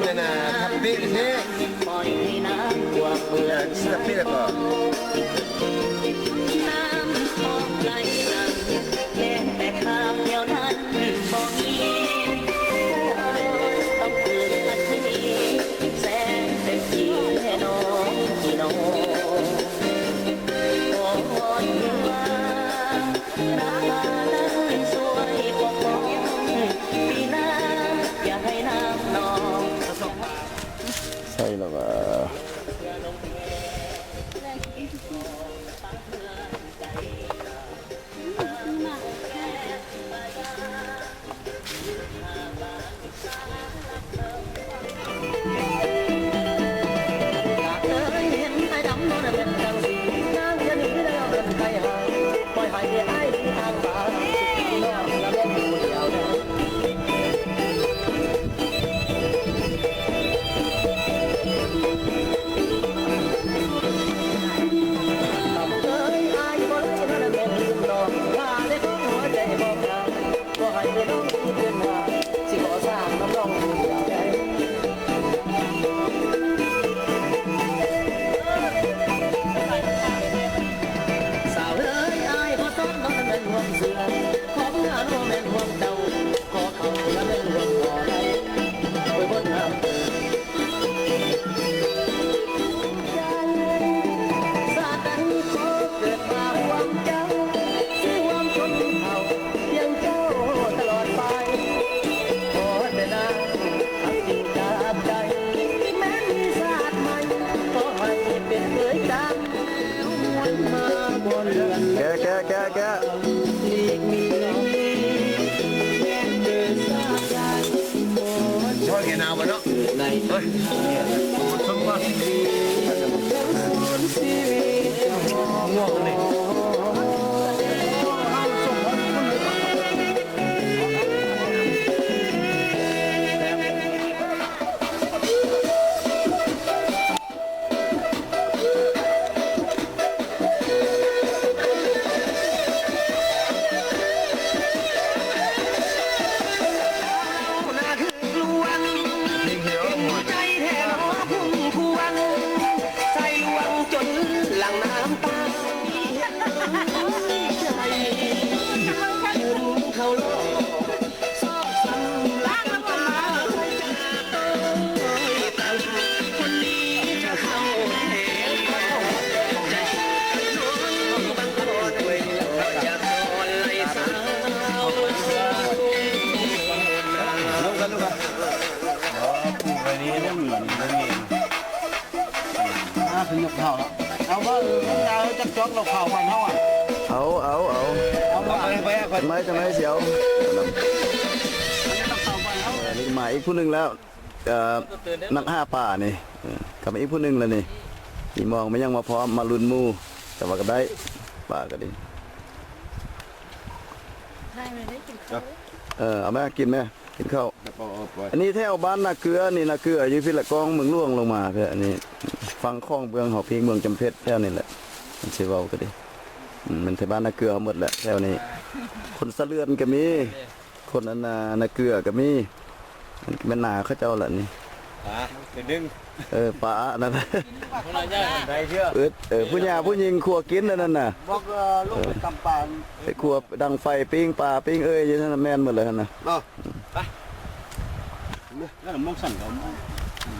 ນະນະ ທັບປີນີ້ ທັບປີແລ້ວກໍ ໃສ່ແລ້ວວ່າ ແກະ ແກະ ແກະ ແກະ ໂອ້ຍ ແກະໜາວບໍ່ເນາະ ເອີຍ ສົມພອນ ງ່ວງນີ້. ອ່າ ເພິ່ນຍົກເຂົ້າແລ້ວ ເອົາບໍ່ ເອີ ເອົາຈັກຈອກເອົາເຂົ້າບ້ານເຮົາອະ ເອົາ ເອົາ ເອົາ ເອົາບໍ່ ຈັ່ງໃດ ຈັ່ງໃດຊິເອົາ ເອີ ນີ້ມາອີກຜູ້ໜຶ່ງແລ້ວ ເອີ ນັກຫາປານີ້ ເອີ ກັບມາອີກຜູ້ໜຶ່ງແລ້ວນີ້ ອີ່ມອງມາຍັງມາພ້ອມ ມາລຸ້ນໝູ່ ແຕ່ວ່າກໍໄດ້ ປາກໍດີ ເອີ ເອົາມາກິນແມ້ ກິນເຂົ້າ ອັນນີ້ແຖວບ້ານນາເກືອນີ້ ນາເກືອຢູ່ພີ້ລະ ກ້ອງເມືອງຫຼວງລົງມາພີ້ ອັນນີ້ຝັ່ງຂອງເບື້ອງເຮົາພີ້ ເມືອງຈຳເພັດແຖວນີ້ແຫຼະ ມັນຊິເວົ້າກໍດີ ອືມ ແມ່ນແຖວບ້ານນາເກືອເຮົາໝົດແຫຼະແຖວນີ້ ຄົນສະເລື່ອນກໍມີ ຄົນອັນນາ ນາເກືອກໍມີ ມັນແມ່ນນາເຂົາເຈົ້າລະນີ້ ປາ ເປັນໜຶ່ງ ເອີ ປານັ້ນ ເອີ ຜູ້ຫຍາຜູ້ຍິງຄົວກິນອັນນັ້ນນະ ບອກ ເອີ ລູກໄປກຳປາ ໄປຄົວດັງໄຟ ປີ້ງປາ ປີ້ງເອີຍຢູ່ນັ້ນນະ ແມ່ນໝົດເລີຍຫັ້ນນະ ເນາະ ໄປ ແລ້ວມອງສັນກໍ